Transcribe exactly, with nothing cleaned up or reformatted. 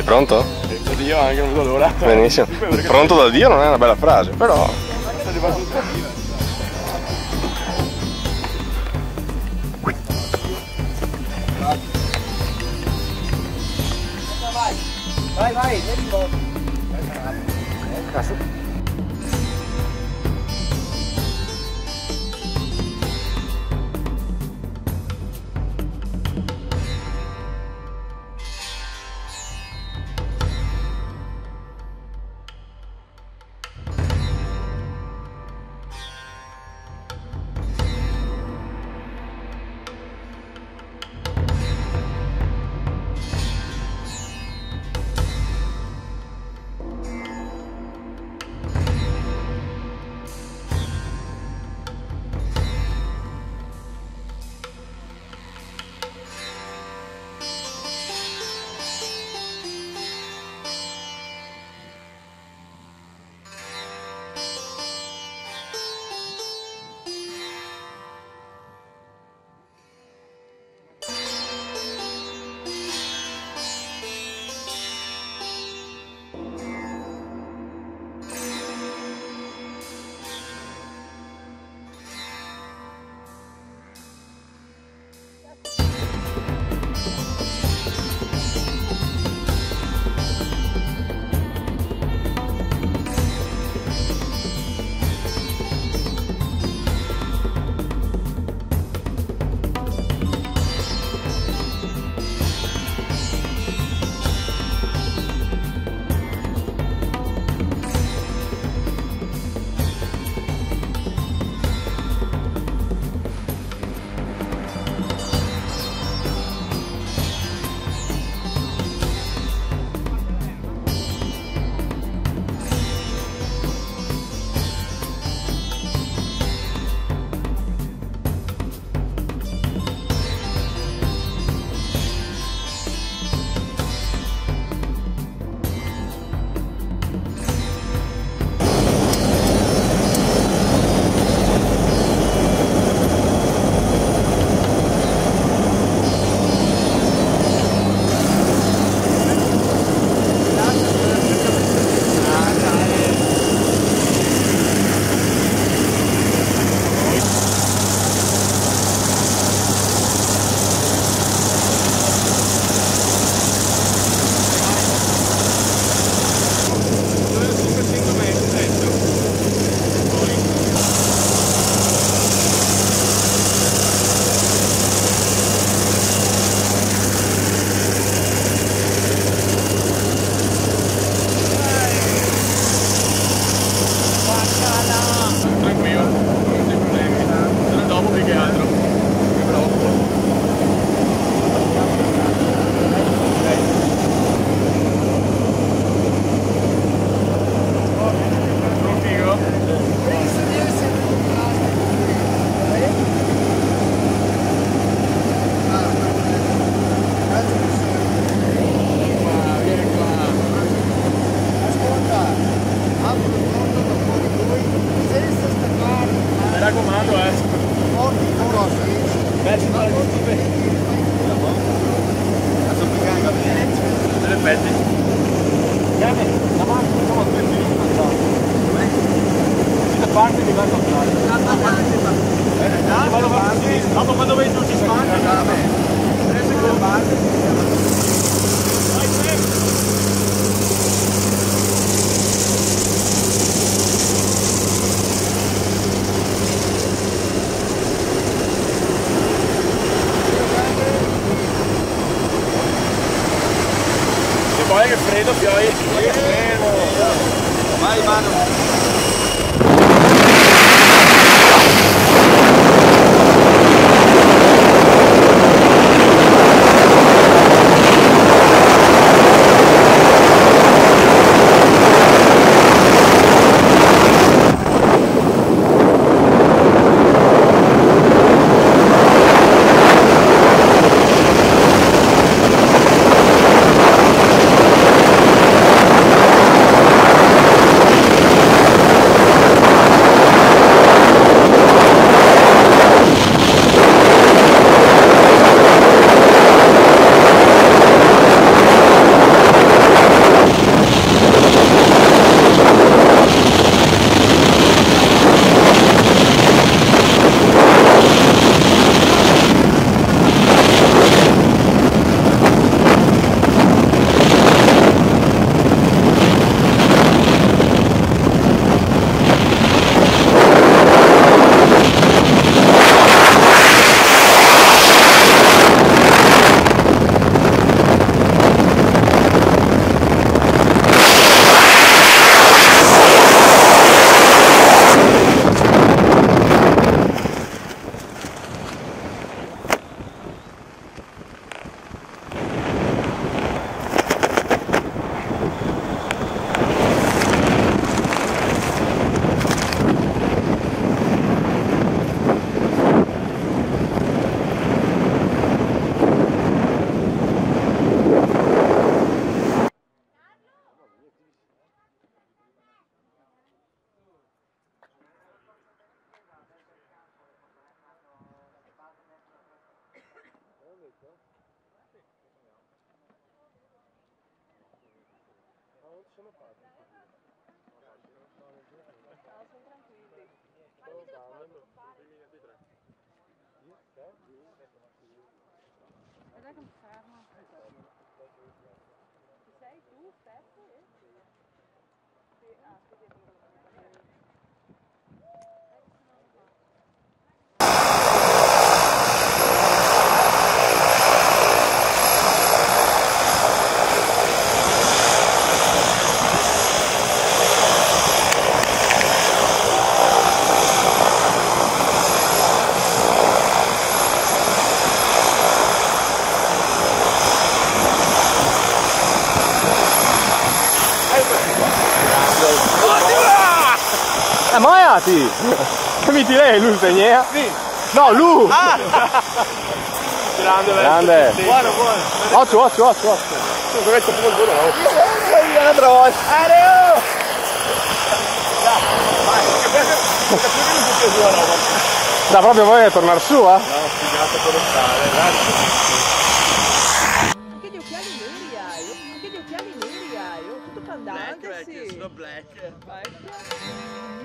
Pronto? Dio, anche, non vedo l'ora. Benissimo. Pronto da Dio non è una bella frase, però. Vai, vai, vedi. Cazzo. Tranquillo, non c'è problemi. Sarà dopo più che altro. Che bravo. Figo. Ascolta, apro il conto dopo di lui, senza staccare. Mi raccomando, eh. Forti, forti. Verso la... Adesso mi cambia. Delle pezze. Dame, davanti, come aspetta lì? Sì, da parte di verso... Eh, da parte. Dopo quando vai giù ci spara. Dame. Tre secondi. Vai, tre. E poi che fredo, fioi. Che fredo. Vai, mano. No, sono tranquilli. Guarda che mi fermo. Ci sei tu, Stefano? Sì, ah, sì, sì. Eh, ma ti! Che mi ti lei, lu, segnea? Sì. No, lu! Ah! Grande, grande. Buono, buono. Ocio, ocio, ocio, ocio. Tu, questo pure buono, no? Un'altra volta. Areo! Dai, vai. Dai, proprio voia tornar su, eh? No, figata per stare, dai. Anche gli occhiali neri hai, anche gli occhiali neri hai, tutto pandante, black, sì. Black, sono black. Black.